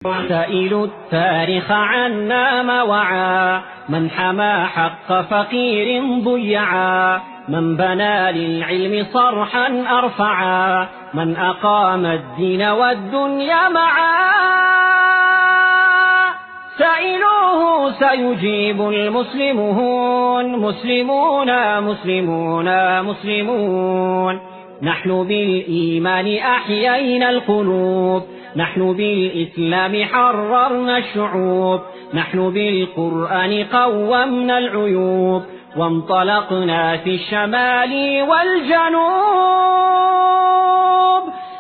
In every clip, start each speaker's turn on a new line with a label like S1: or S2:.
S1: سئلوا التاريخ عنا ما وعى، من حمى حق فقير ضيعا، من بنى للعلم صرحا أرفعا، من أقام الدين والدنيا معا. سئلوه سيجيب المسلمون، مسلمون مسلمون مسلمون. نحن بالإيمان أحيينا القلوب، نحن بالإسلام حررنا الشعوب، نحن بالقرآن قومنا العيوب، وانطلقنا في الشمال والجنوب،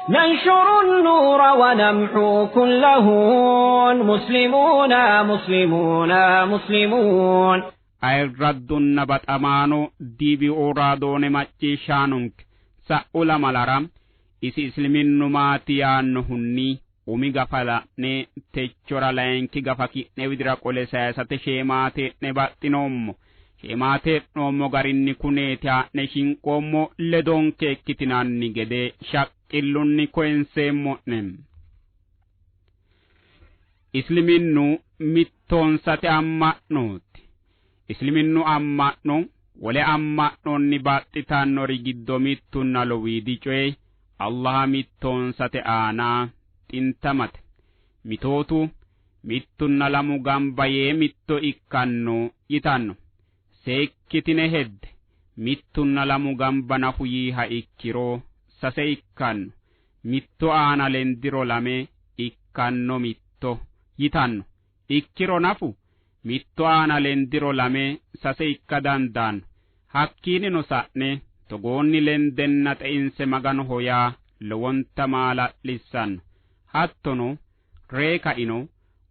S1: ننشر النور ونمحو كل هون، مسلمون مسلمون مسلمون.
S2: Ayirraddunna baxamaano DBO raadoone macciishshaanonke sa'u lamalara isi isliminnu maati yaannohunni umi gafa la'ne techora layinki gafa ki'ne widira qole sayisate sheemaate'ne baxxinoommo. Sheemaate'noommo garinni kuneeti haa'ne shinqoommo ledonke ikkitinanni gede shaqqillunni koyinseemmo'ne. Isliminnu mittoonsate amma'nooti. Isliminnu amma'no wole amma'nonni baxxitannori giddo mittunna lowiidi coyi Allaha mittoonsate aana xintamate. Mitootu mittunna lamu gamba yee mitto ikkanno yitanno. Seekkitine hedde mittunna lamu gamba nafu yiiha ikkiro sase ikkanno. Mitto aana lendiro lame ikkanno mitto yitanno. Ikkiro nafu mitto aana lendiro lame sase ikka dandaanno. Hakkiinnino sa'ne togoonni lendenna xeinse Maganoho yaa lowonta maala'lissanno. Hattono ree kaino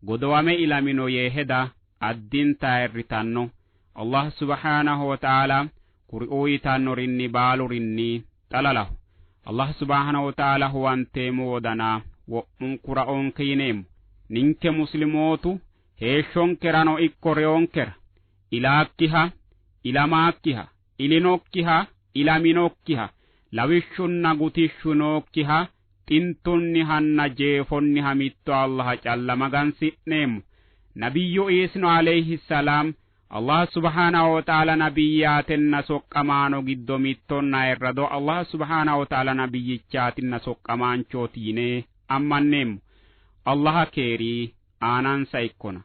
S2: godowame ilamino yee heda addinta ayirritanno. Allah subhaanahu wa ta'aala kuri'uu yitannorinni baalurinni xalalaho. Allah subhaanahu wa ta'aala huwanteemmo wodana wo'munkura onke yineemmo. Ninke muslimootu heeshshonkerano ikko reyonkera ilaakkiha ilamaakkiha ilinokkiha ilaminokkiha lawishshunna gutishshu nookkiha xintunnihanna jeefonniha mitto Allaha calla magansi'neemmo. Nabiyyu Iisino alayhi salaam Allah subhaanahu wa ta'aala nabiyyaatenna soqqamaano giddo mittonna ayirrado Allah subhaanahu wa ta'aala nabiyyichaatinna soqqamaanchooti yine ammanneemmo. Allaha keerii aanansa ikkona.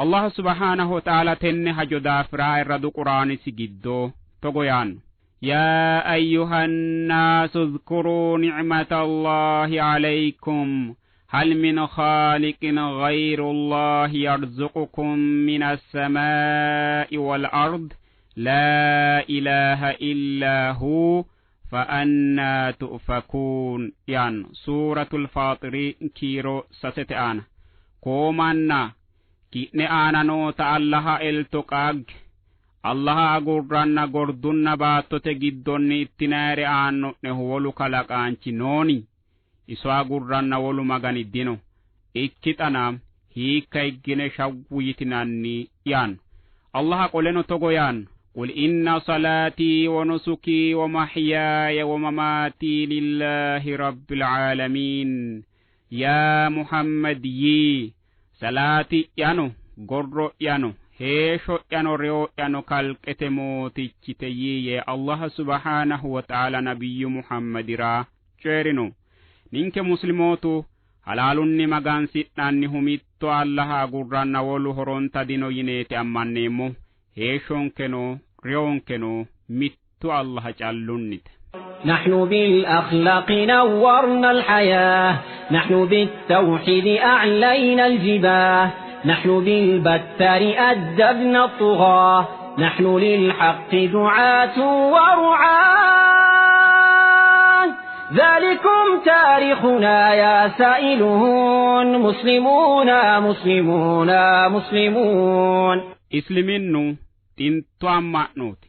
S2: Allah subhaanahu wa ta'aala tenne hajo daafira ayirradu Quraanisi giddo togo yaanno. يا أيها الناس اذكروا نعمة الله عليكم هل من خالق غير الله يرزقكم من السماء والأرض لا إله إلا هو فأنا تؤفكون. يعني سورة الفاطر كيرو سست آنا كومانا كيئن آنا نوت الله التقاق Allaha agurranna gordunna baattote giddonni ittinayre aanno'nehu wolu kalaqaanchi nooni? Iso agurranna wolu magani dino. Ikkixana hiikka higgine shawwu yitinanni yaanno. Allaha qoleno togo yaanno. Qul inna salaatii wa nusukii wa mahyaaya wa mamaatii lillaahi rabbil aalamiin. Yaa Muhammad yii salaati'yano gorro'yano heeshsho'yano reyo'yano kalqete mootichite yii yee Allah subhaanahu wa ta'aala nabiyyu Muhammadira coyi'rino. Ninke muslimootu halaalunni magansi'nannihu mitto Allaha agurranna wolu horonta dino yineeti ammanneemmo. Heeshshonkeno reyonkeno mittu Allaha callunnite.
S1: نحن بالأخلاق نورنا الحياة، نحن بالتوحيد أعلينا الجباه، نحن بالبتار أدبنا الطغاة، نحن للحق دعاة ورعاة. ذلكم تاريخنا يا سائلون، مسلمون مسلمون مسلمون.
S2: Isliminnu xintu amma'nooti.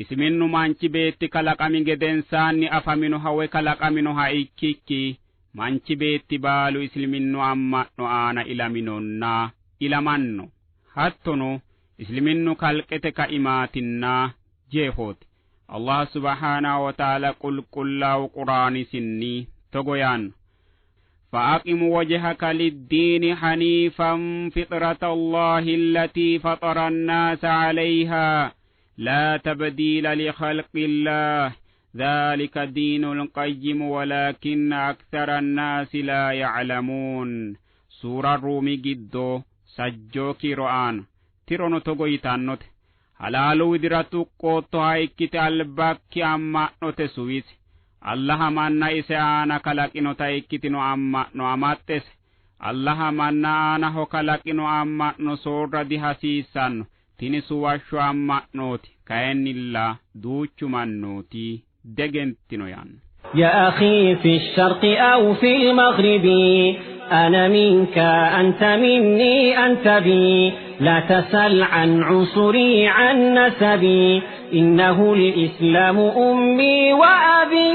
S2: Isliminnu manchi beetti kalaqami gedensaanni afaminoha woy kalaqaminoha ikkikki manchi beetti baalu isliminnu amma'no aana ilaminonna ilamanno. Hattono isliminnu kalqete kaimaatinna jeefooti. Allah subhaanahu wa ta'aala qulqullaa'u Quraanisinni togo yaanno. فأقم وجهك للدين حنيفا فطرة الله التي فطر الناس عليها لا تبديل لخلق الله ذلك دين القيم ولكن أكثر الناس لا يعلمون. سورة الرومي giddo sajjoo kiiro aana tirono togo yitannote halaalu widira tuqqoottoha ikkite albakki amma'note suwisi Allaha manna ise aana kalaqinota ikkitino amma'no amaxxese. Allaha manna aanaho kalaqino amma'no soorra dihasiissanno. Tini suwashsho amma'nooti, kayinnilla duuchu mannooti degentino yaanno.
S1: يا أخي في الشرق أو في المغرب، أنا منك أنت مني أنت بي، لا تسل عن عنصري عن نسبي، إنه الإسلام أمي وأبي.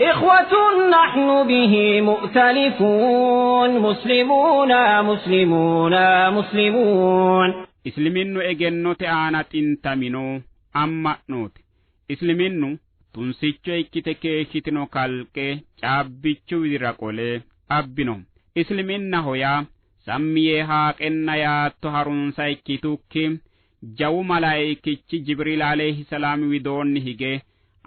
S1: إخوة نحن به مؤتلفون، مسلمون مسلمون مسلمون.
S2: Isliminnu egennote aana xintamino amma'nooti. Isliminnu tunsicho ikkite keeshshitino kalqe caabbichu widira qole abbino. Isliminnaho yaa sammi yee haaqenna yaatto harunsa ikkitukki jawu malaayikichi Jibriil alayhi salaam widoonni hige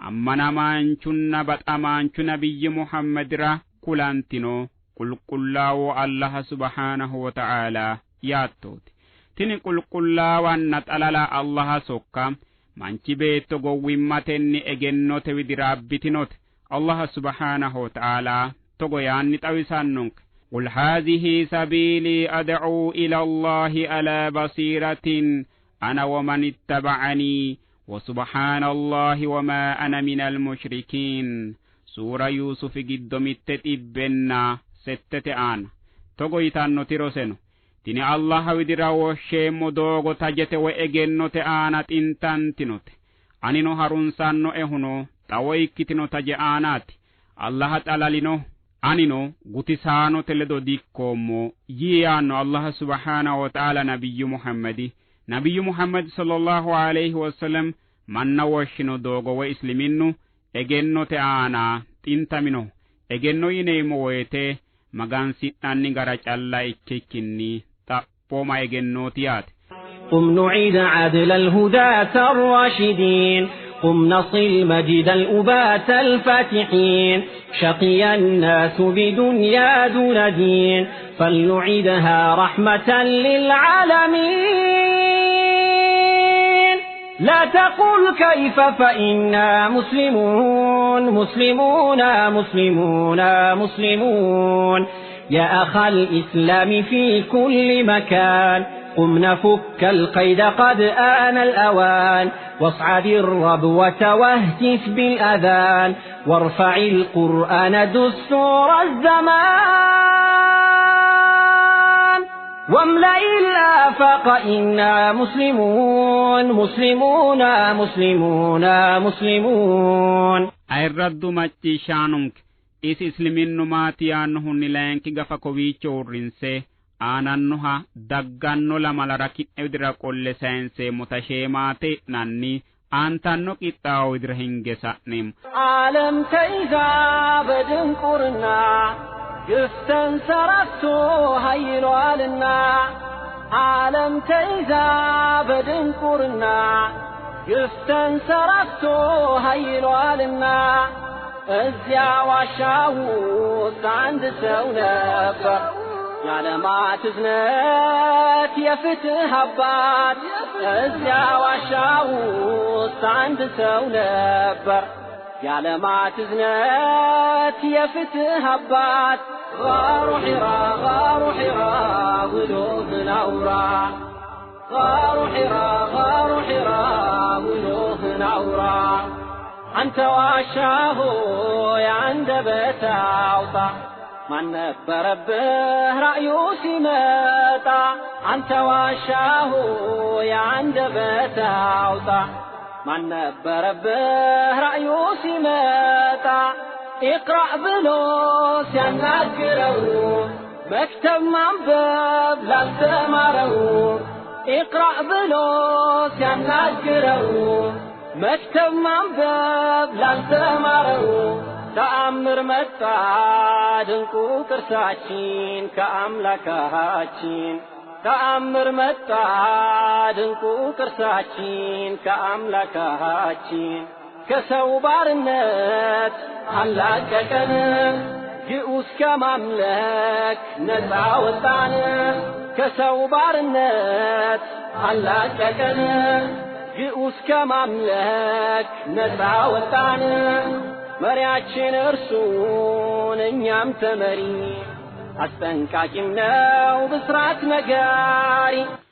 S2: ammanamaanchunna baxamaanchu nabiyyi Muhammadira kulantino qulqullaawo Allaha subhaanahu wa ta'aala yaattooti. Tini qulqullaawanna xalala Allaha sokka manchi beetto gowwimmatenni egennote widira abbitinote. Allaha subhaanahu wa ta'aala togo yaanni xawisannonke. قل هذه سبيلي أدعو إلى الله على بصيرة أنا ومن اتبعني وسبحان الله وما أنا من المشركين. سورة يوسف giddo mitte xibbenna settete aana togo yitannoti roseno. Tini Allaha widira woshsheemmo doogo tajete woy egennote aana xintantinote. Anino harunsannoehuno xawo ikkitino taje aanaati. Allaha xalalino, anino gutisaanote ledo dikkoommo yii yaanno Allaha subhaanahu wa ta'aala nabiyyu Muhammadi. Nabiyyu Muhammad sallallahu alayhi wasallam manna woshshino doogo woy isliminnu egennote aana xintamino. Egenno yineemmo woyite magansi'nanni gara calla ikkikkinni xaphooma egennooti yaate.
S1: قم نعيد عدل الهداة الراشدين، قم نصل مجد الأباة الفاتحين، شقي الناس بدنيا دون دين، فلنعيدها رحمة للعالمين. لا تقل كيف فإنا مسلمون، مسلمون مسلمون مسلمون. يا أخ الإسلام في كل مكان، قم نفك القيد قد آن الأوان، واصعد الربوة واهتف بالأذان، وارفع القرآن دستور الزمان، واملأ الآفاق إنا مسلمون، مسلمون مسلمون مسلمون.
S2: Ayirraddu macciishshaanonke isi isliminnu maati yaannohunni layinki gafa kowiicho uurrinse aanannoha dagganno lamalara ki'ne widira qolle sayinseemmota sheemaate e'nanni aantanno qixxaawo widira hinge sa'neemmo.
S1: ዓለም ተይዛ በድንቁርና ግፍ ተንሰራፍቶ ኃይሏልና፣ ዓለም ተይዛ በድንቁርና ግፍ ተንሰራፍቶ ኃይሏልና፣ እዚያ ዋሻ ውስጥ አንድ ሰው ነበር የዓለማት እዝነት የፍትህ አባት። እዚያ ዋሻ ውስጥ አንድ ሰው ነበር የዓለማት እዝነት የፍትህ አባት። غار حرا غار حرا ውሎህን አውራ፣ غار حرا غار حرا ውሎህን አውራ። አንተ ዋሻ ሆይ አንደበት አውጣ፣ ማን ነበረብህ ራእዩ ሲመጣ? አንተ ዋሻ ሆይ አንደበት አውጣ፣ ማን ነበረብህ ራእዩ ሲመጣ? اقرأ ብሎ ሲያናግረው መክተብ ማንበብ ላልተማረው፣ اقرأ ብሎ ሲያናግረው መክተብ ማንበብ ላልተማረው፣ ተአምር መጣ ድንቁ ቅርሳችን ከአምላካችን ተአምር መጣ ድንቁ ቅርሳችን ከአምላካችን ከሰው ባርነት አላቀቀን ግዑዝ ከማምለክ ነፃ ወጣን ከሰው ባርነት አላቀቀን ግዑዝ ከማምለክ ነፃ ወጣን መሪያችን እርሱን እኛም ተመሪ አስጠንቃቂም ነው ብስራት ነጋሪ።